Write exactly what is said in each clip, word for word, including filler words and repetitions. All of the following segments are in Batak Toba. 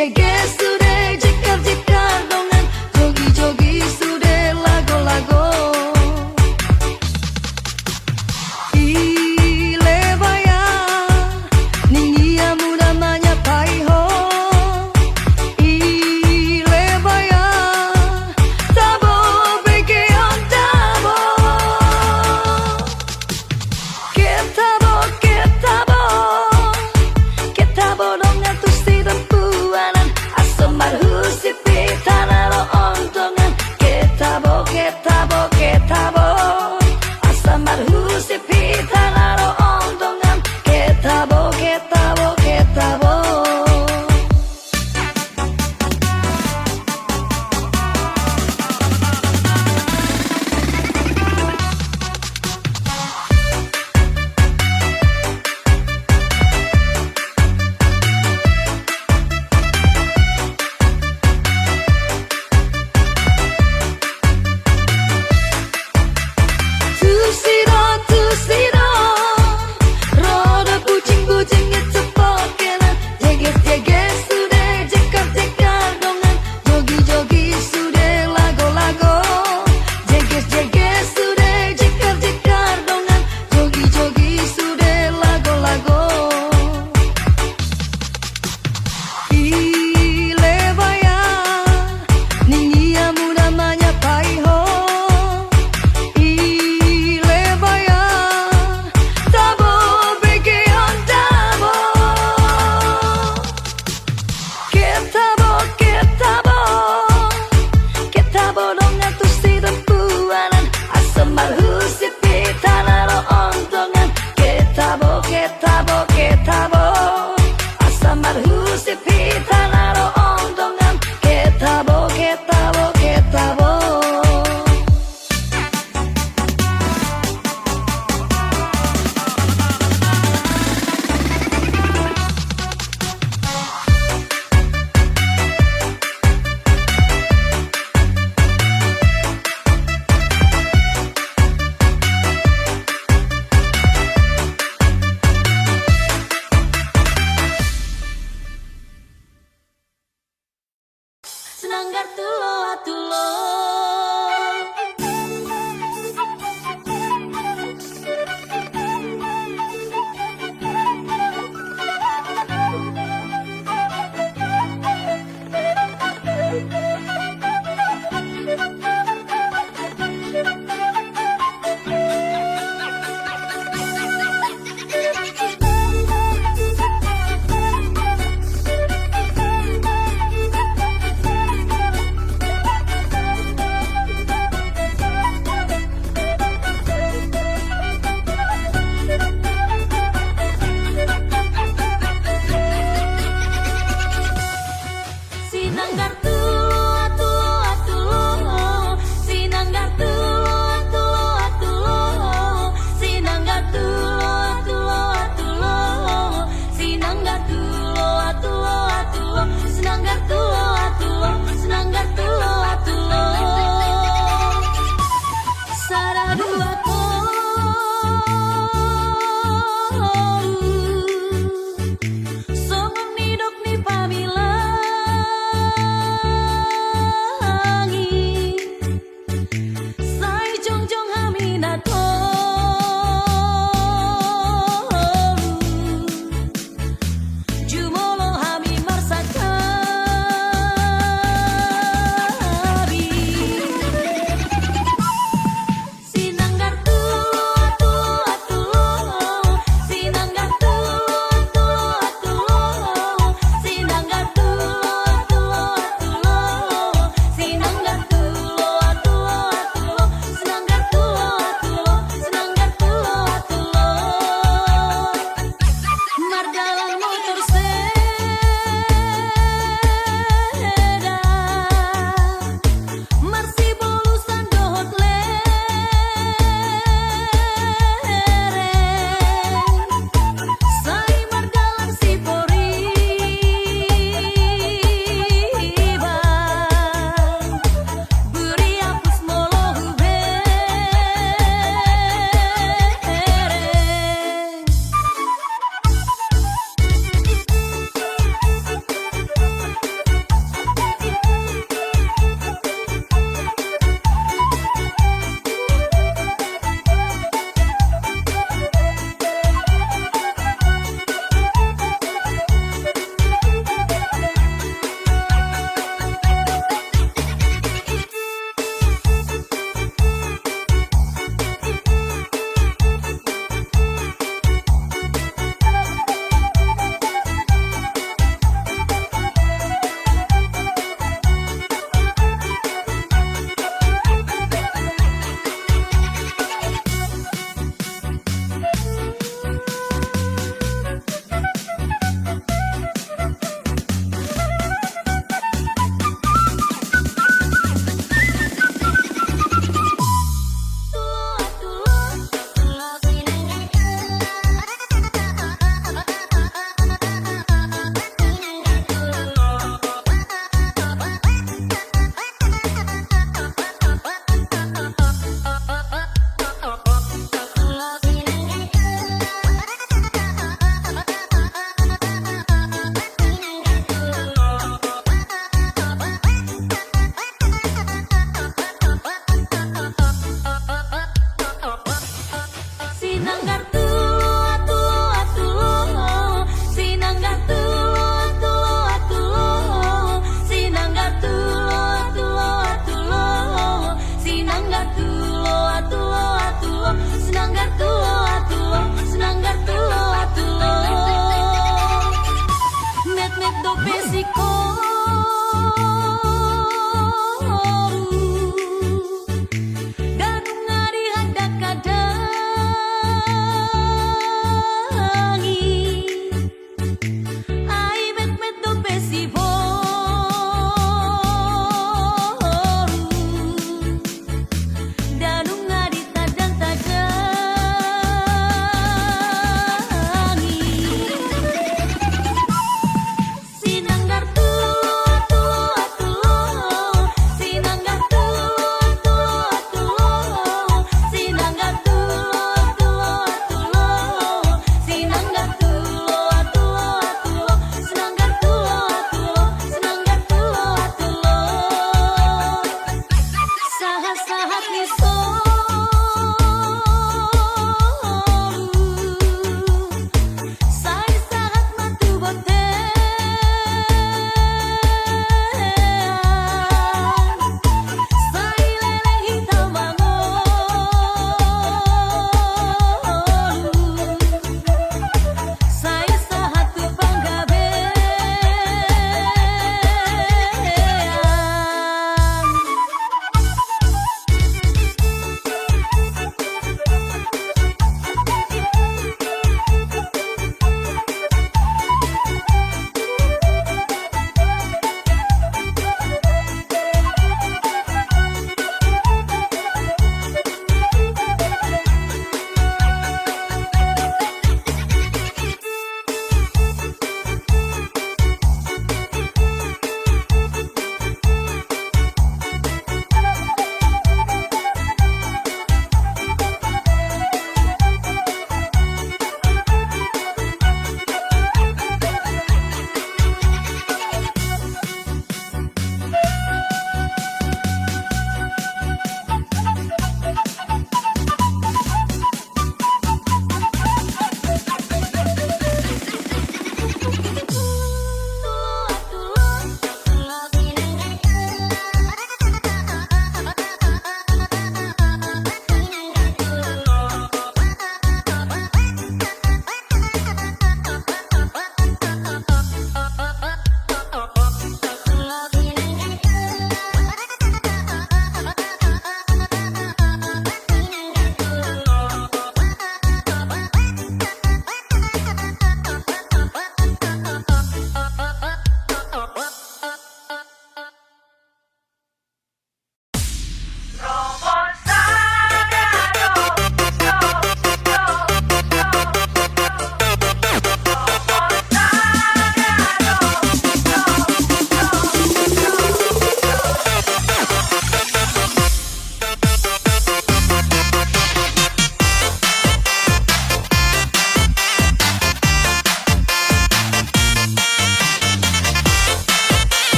Jeges sude jekar-jekar dongan, jogi-jogi sude lago-lago. Ile baya, ningia muda manyapai ho. Ile baya, tabo begeon tabo. Ketabo, ketabo, ketabo dongan tu sitompuanan, asa marhusip hita na ro on dongan. Ketabo, ketabo, ketabo, asa marhusip hita na ro on dongan. Ketabo, ketabo, ketabo. Tusi do, tusi do, ro do bujing-bujing, ecep pokenan. Jeges-jeges sude jekar-jekar dongan, jogi-jogi sude lago-lago. Jeges-jeges sude jekar-jekar dongan, jogi-jogi sude lago-lago. Ile baya, ningia muda manyapai ho. Ile baya, tabo begeon tabo. Ketabo, ketabo, ketabo dongan tu sitompuanan, asa marhusip hita na ro on dongan. Ketabo, ketabo, ketabo, asa marhusip hita na ro on dongan. Ketabo, ketabo, ketabo.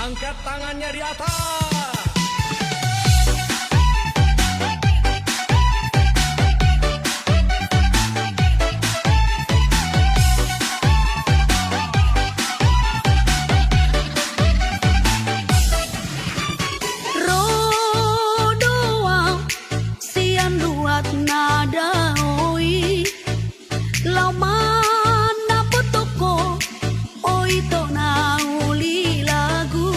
Angkat tangannya di atas. Ro do au sian luat na dao i, laho mandapothon ho, o ito na uli lagu.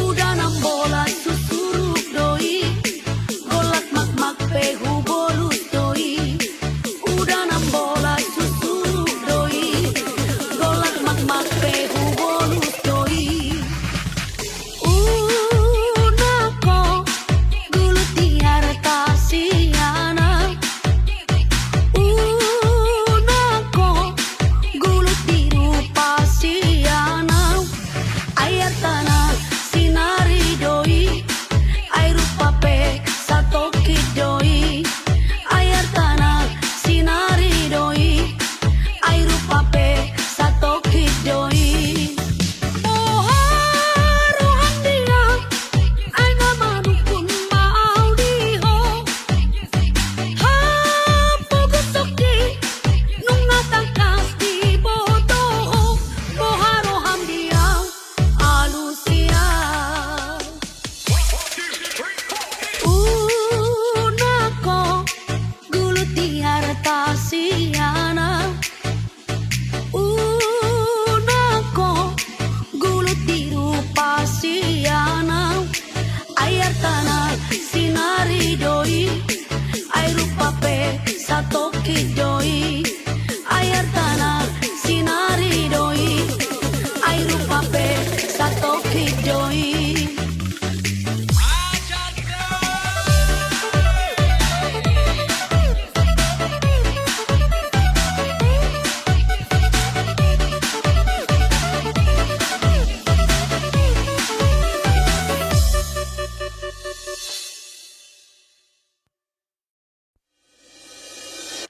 Uda nambola susuruk do i, golak makmak pe hubolus do i. Uda nambola susuruk do i, golak makmak pe hubolus do i. Unang ho gulut di arta sian au. Unang ho gulut di rupa sian au. Ai artana sinari do i, ai rupa pe satongkin do i. Ai artana sinari do i, ai rupa pe satongkin do i. Boha roham di au, ai nga manungkun ma au di ho. Hapogoson i nunga tangkas diboto ho. Boha roham di au, alusia. Unang ho gulut di arta sian au. Unang ho gulut di rupa sian au. Ai artana sinari do i, ai rupa pe satongkin do i. Ai artana sinari do i, ai rupa pe satongkin do i.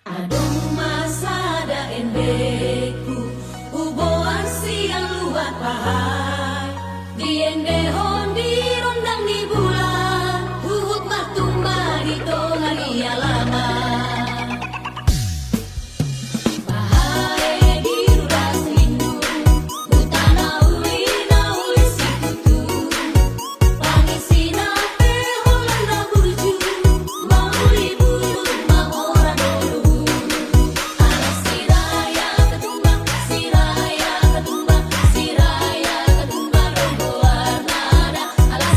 Adong ma sada endengku, huboan sian luat Pahai. Diendehon di rondang ni bulan, huhut martumba di tonga ni alaman. Pahai di ruas lindung, huta na uli na uli situtu. Pangisina pe holan na burju, mauli bulung mamora dolok. Ala Siraya Katumbang, Siraya Katumbang, Siraya Katumbang do goarna da. Ala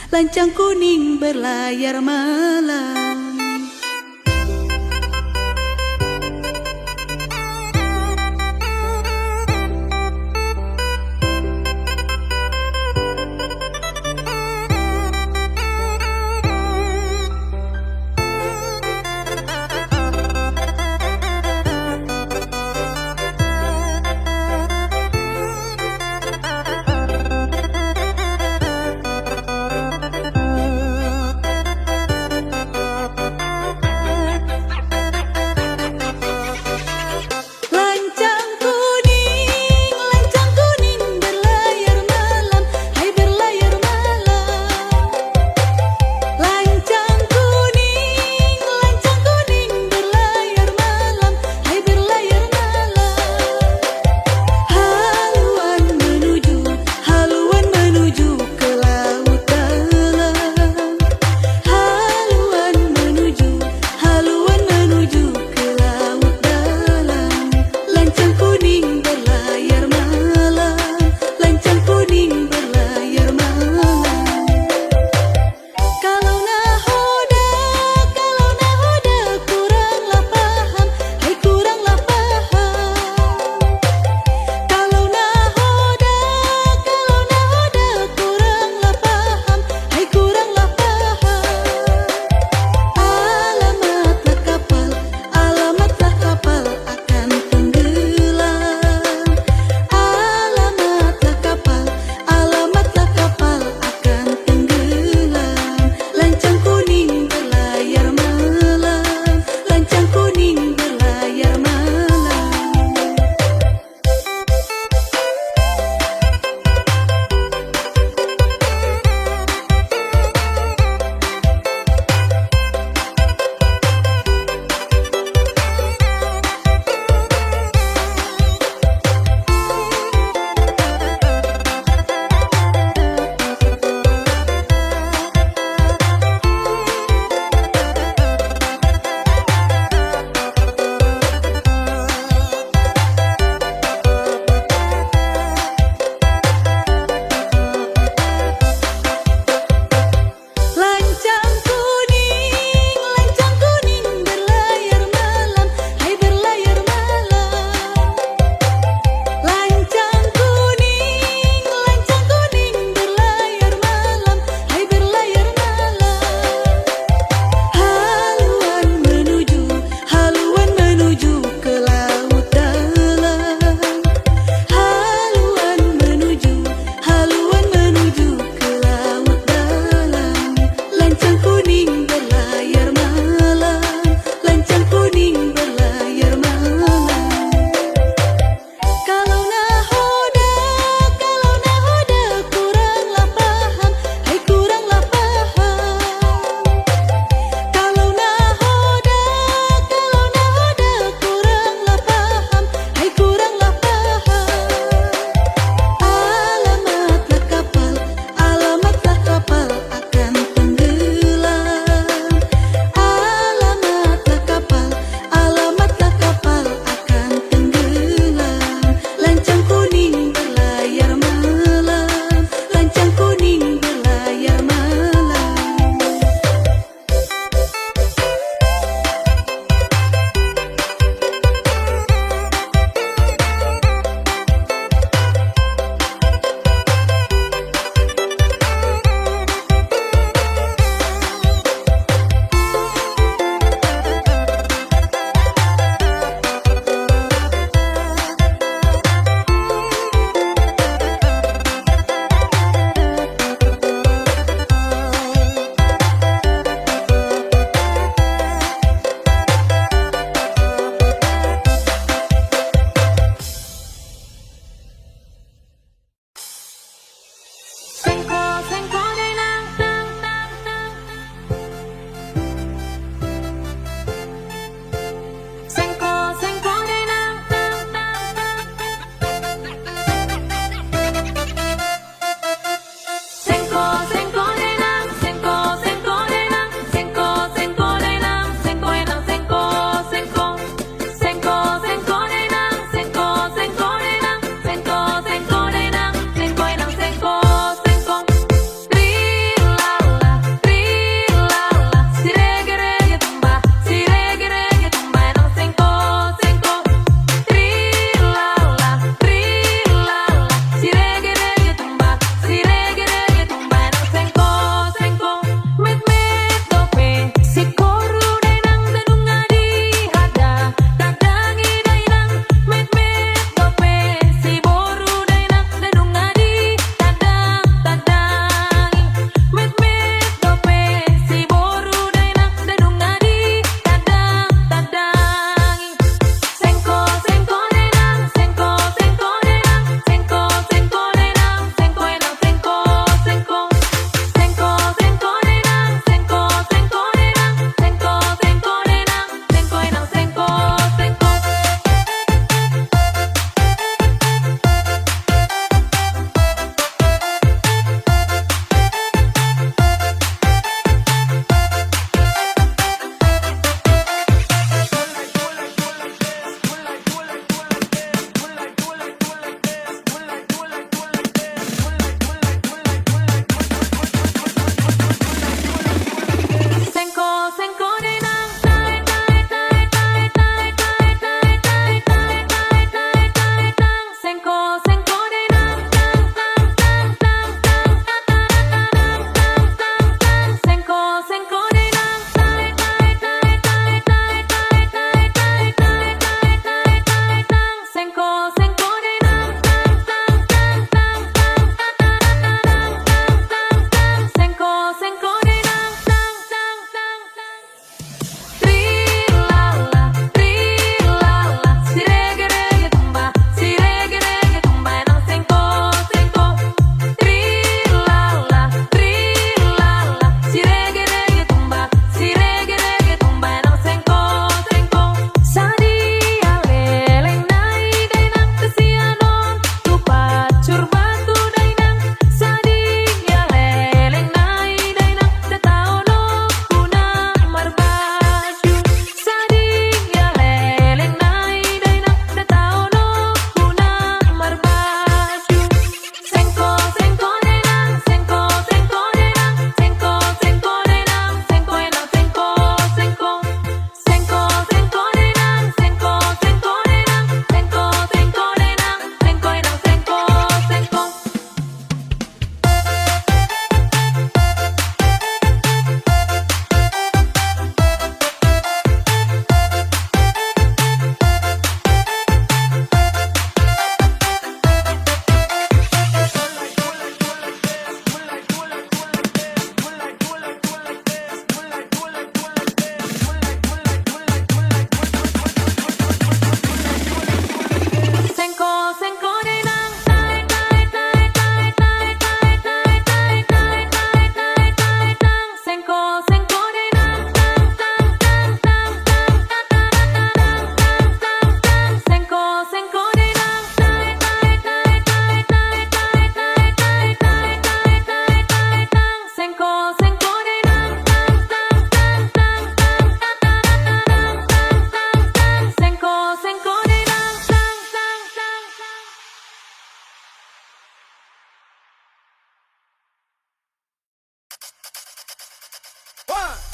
Lancang kuning berlayar malam.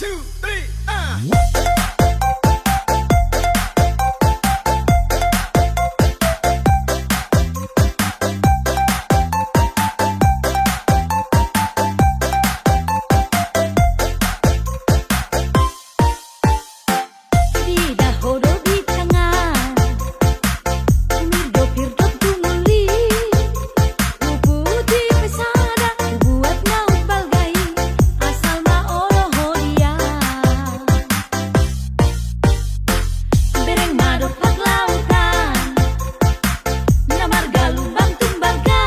two, three, ah. Diida ho do bintangan, humirdop-hirdop tumuli, hupuji pe sada, hubuat na umbalga i, asal ma olo ho dia. Bereng ma dompak lautan, na marga Lubang Tumbalga,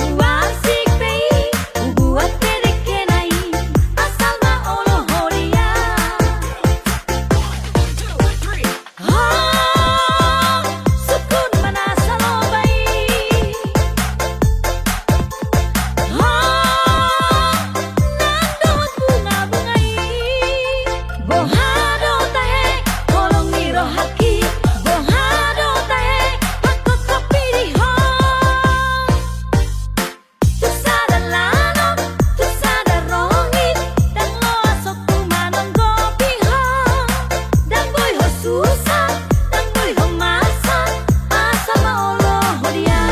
huarsik pe i, hubuat pe dengke na i, asal ma olo ho dia. Sungkun ma nasa loba i. Nang dohot bunga-bunga i. Boha do tahe holong ni rohangki. Boha do tahe pangkophophi di ho. Tu sada lanom, tu sada rongit, ndang loas ho tu manonggopi ho. Ndang boi ho susah, ndang boi ho masa, asal ma olo ho dia.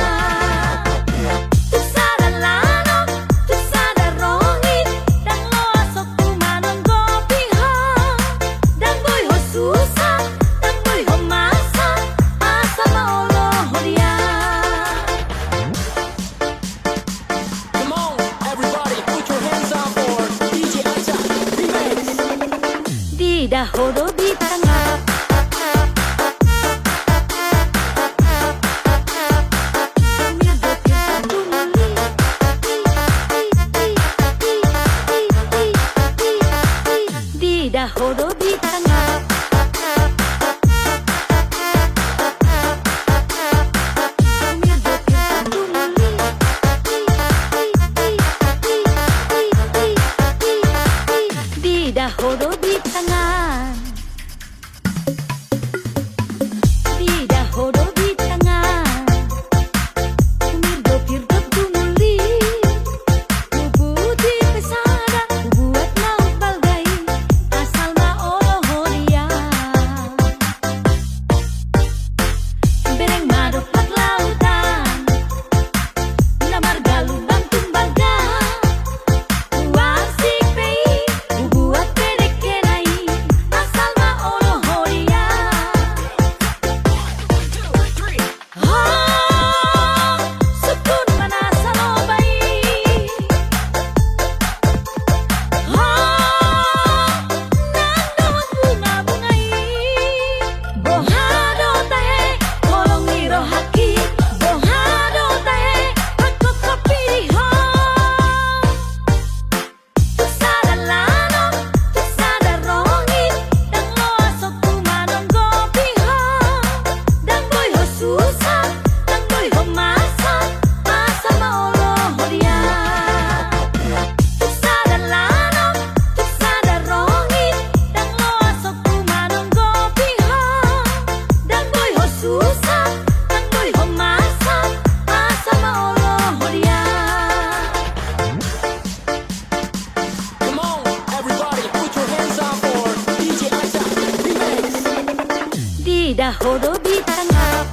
Tu sada lanom, tu sada rongit, ndang loas ho tu manonggopi ho. Ndang boi ho susah, ndang boi ho masa, asal ma olo ho dia. Come on, everybody, put your hands up for D J Aca Remix. Diida ho do bintangan. Diida ho do bintangan. Diida ho do bintangan. Diida ho do bintangan. Humirdop-hirdop tumuli. Hupuji pe sada, hubuat na umbalga i, asal ma olo ho dia. Bereng ma dompak lautan, na marga Lubang Tumbalga, huarsik pe i, hubuat pe dengke na i, asal ma olo ho dia. Sungkun ma nasa loba i. Nang dohot bunga-bunga i. Boha do tahe holong ni rohangki. Boha do tahe pangkophophi di ho. Tu sada lanom, tu sada rongit, ndang loas ho tu manonggopi ho. Ndang boi ho susah, ndang boi ho masa, asal ma olo ho dia. Tu sada lanom, tu sada rongit, ndang loas ho tu manonggopi ho. Ndang boi ho susah, ndang boi ho masa, asal ma olo ho dia. Come on, everybody, put your hands up for D J Aca Remix. Diida ho do bintangan.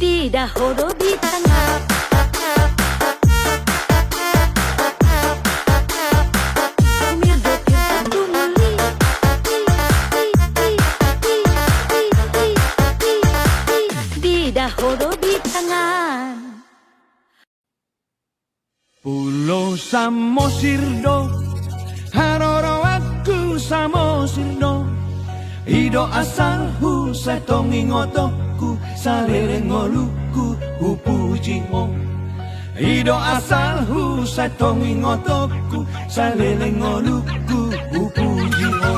Diida ho do bintangan. Diida ho do bintangan. Pulo Samosir do, haroroanku Samosir do. I do asalhu, sai tong ingotongku, saleleng ngolungku hupuji ho. I do asalhu, sai tong ingotongku, saleleng ngolungku hupuji ho.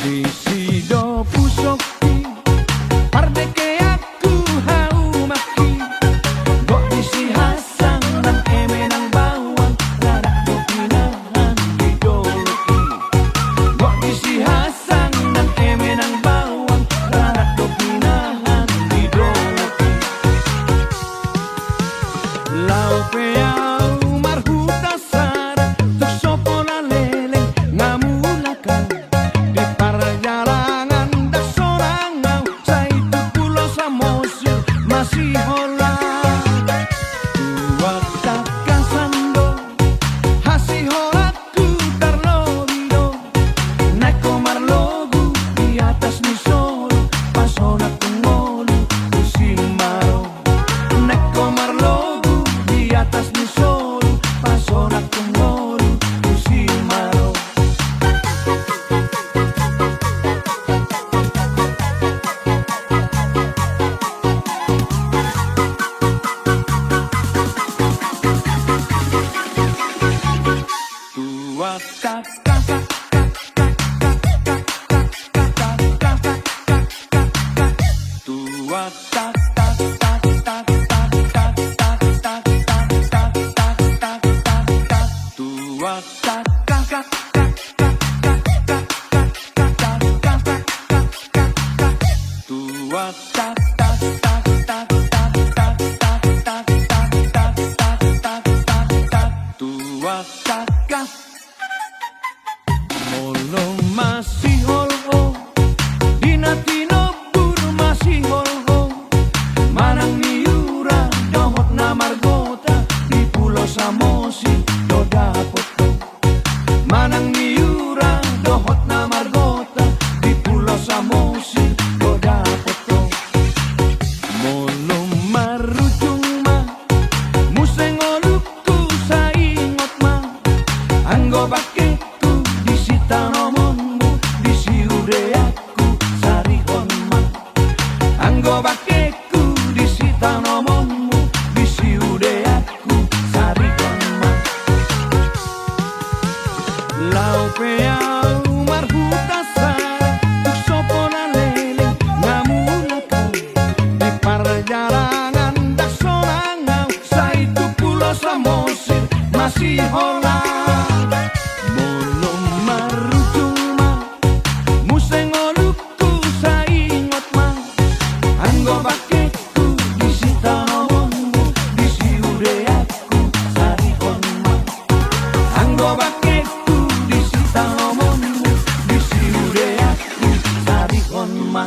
Disi do pusokki, pardengkean ku haumangki, gok disi hasang nang eme nang bawang, rarang do pinahan di dolok i. Gok disi hasang nang eme nang Molo masihol ho di na tinombur, masihol ho manang niura dohot na margota, di Pulo Samosir do dapot ho. Manang niura dohot na margota, di Pulo Samosir do dapot ho. Molo marujung ma muse ngolungku, sai ingot ma anggo bangkeku di sitanomonmu, di siudeanku sarihon ma. Anggo bangkeku di sitanomonmu, di siudeanku sarihon ma. Laho pe ahu marhuta sada, tung so pola leleng nga mulak ahu. Di parjalanan ndang sonang ahu, sai tu Pulo Samosir masihol ahu. Molo marujung ma muse ngolungku, sai ingot ma anggo bangkeku di sitanomonmu, di siudeanku sarihon ma. Anggo bangkeku di sitanomonmu, di siudeanku sarihon ma.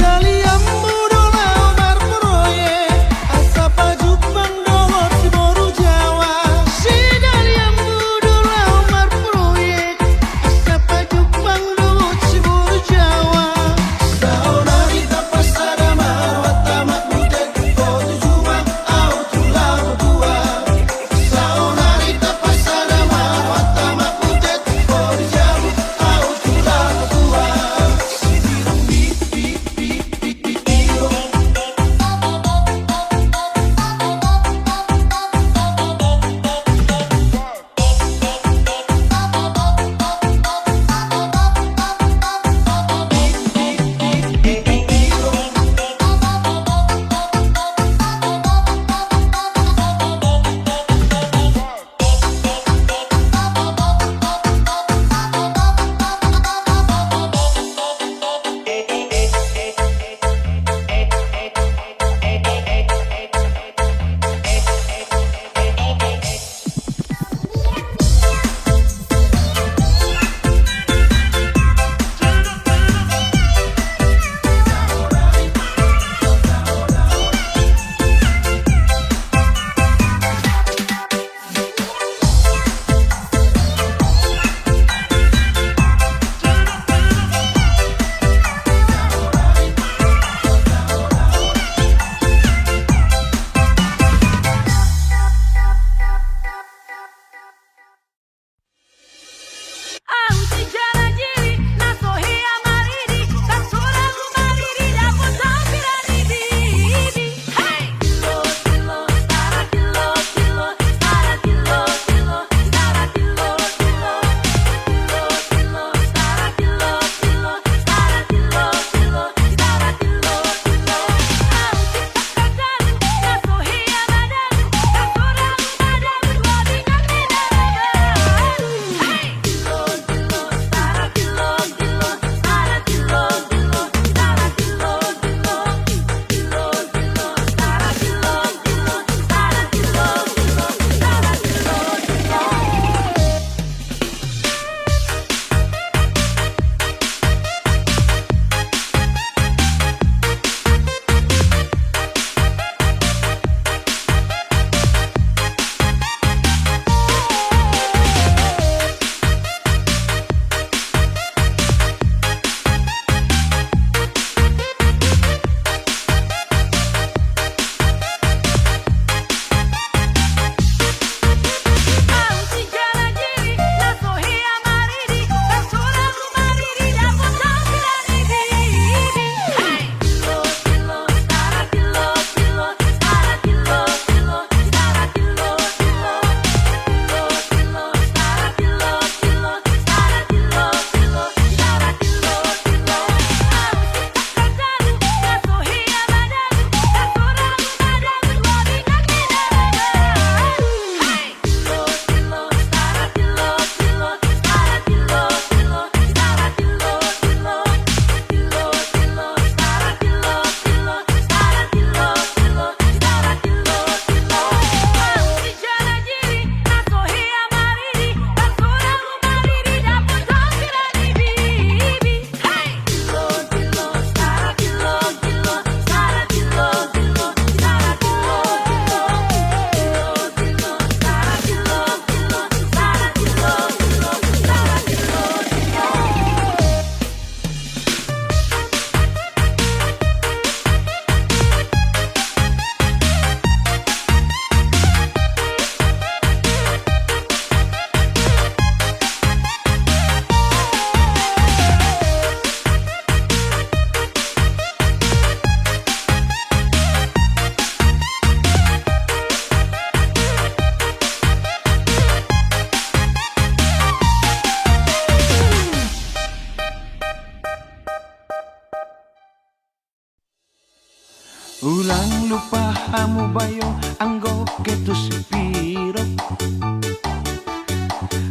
Dalianmu do laho marproyek, asa pajumpang dohot si boru Jawa. Si dalianmu do laho marproyek, asa pajumpang dohot si boru Jawa. Saonari tapasada ma rohanta mambutek, boto juma au tu laho tua. Saonari tapasada ma rohanta mambutek, boto juma au tu laho tua. Ulang lupa hamu bayo anggo ketus piro.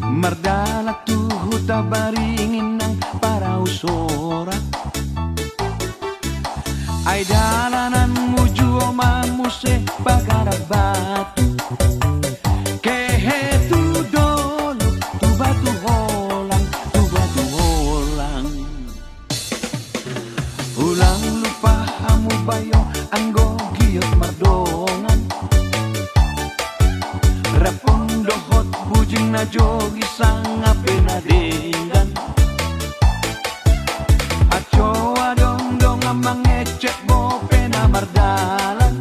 Mardalan tu huta Baringin nang parau sora. Ai dalananmu juo ma muse Pagaran Batu. Kehe tu dolok tu Batu Holang, tu Batu Holang. Ulang lupa bayo anggo giot mardongan. Rap on dohot bujing na joging sanga pe na denggan. Aco adong dongan mangecek bope na mardalan.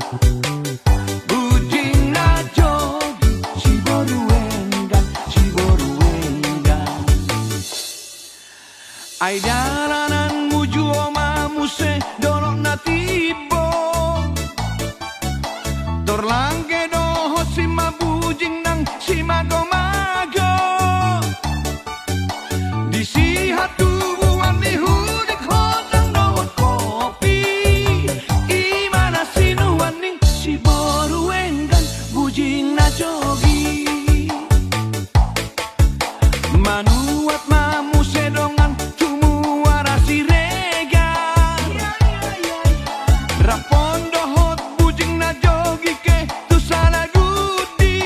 Bujing na joging, siboru enggan, siboru enggan. Ai dalanan muju oma muse dolok na timbo. Tor langge dohot si ma bujing nang si mago-mago. Disi hatubuan ni hudik hotang dohot kopi. Ima na sinuan ni siboru enggan bujing na joging. Manuat ma muse dongan tu Muara Siregar. Rap on dohot bujing na joging ke tu Salagundi.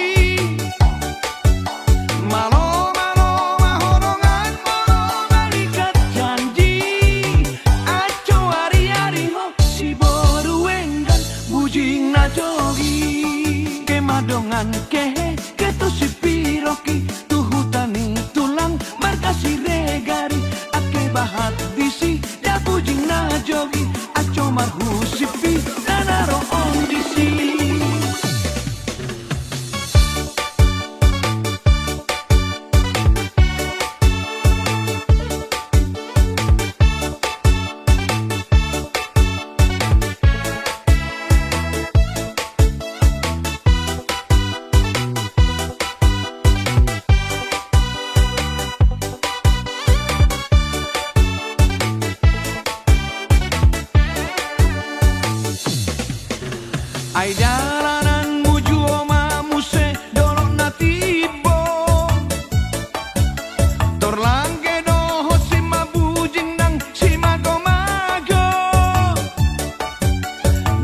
Malo, malo ma ho dongan, molo mangihut janji. Aco ari-ari ho siboru enggan bujing na joging. Ke ma dongan kehe, ke tu si Piroki, tu huta ni tulang marga Siregar i. Angke bahat disi da bujing na joging, aco marhusipi na na ro on disi. Ai dalanan muju oma muse dolok na timbo. Tor langge dohot si ma bujing nang si mago-mago.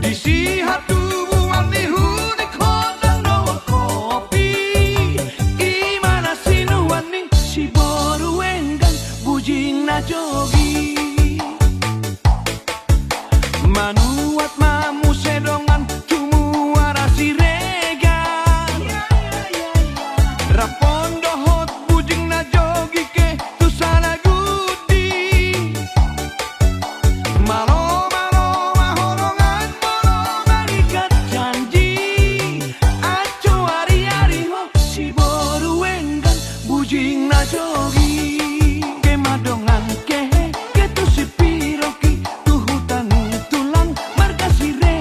Disi hatubuan ni hudik hotang dohot kopi. Ima na sinuan ni siboru enggan bujing na joging. Manuat ma muse dongan tu Muara Siregar. Rap on dohot bujing na joging ke tu Salagundi. Malo, malo ma ho dongan, molo mangihut janji. Aco ari-ari ho siboru enggan bujing na joging. Ke ma dongan kehe, ke tu si Piroki, tu huta ni tulang marga Siregar.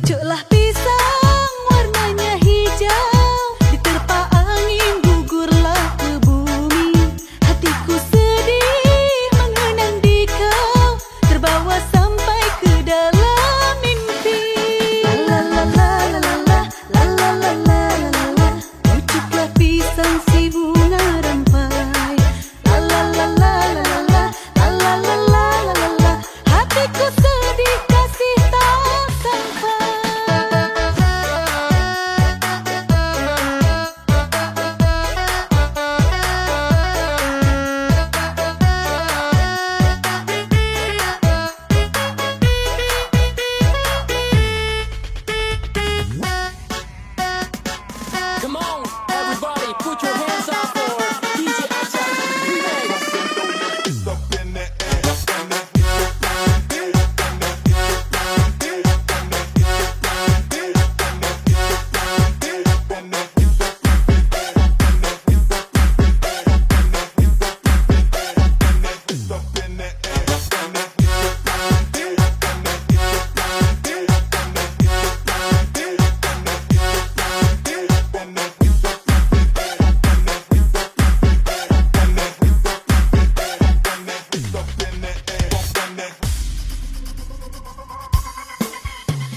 Pucuklah pisang warnanya hijau, diterpa angin gugurlah ke bumi. Hatiku sedih mengenang di kau, terbawa sampai ke dalam mimpi. La la la la la la la. Pucuklah pisang si bunga rampai. La la la la la la la. Hatiku sedih kasih tak sampai. Come on, everybody, put your hands up for D J Action Remix.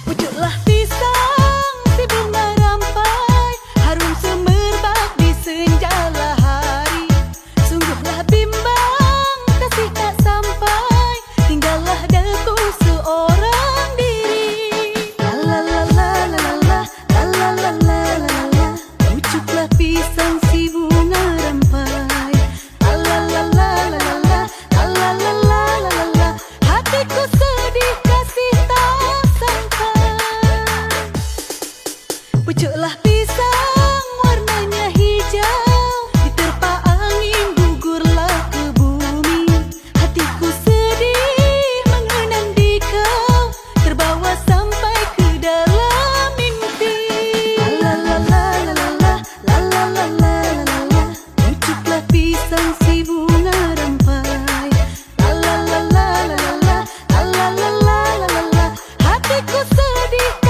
Pucuklah pisang si bunga rampai, harum semerbak di senja hari. Sungguhlah bimbang kasih tak sampai, tinggallah daku seorang diri. La la la la la la la. Pucuklah pisang si bunga rampai. La la la la la la. Hatiku sedih kasih tak sampai. Pucuklah pisang warnanya hijau, diterpa angin gugurlah ke bumi. Hatiku sedih mengenang di kau, terbawa sampai ke dalam mimpi. La la la la la la. Pucuklah pisang si bunga rampai. La la la la la la. Hatiku sedih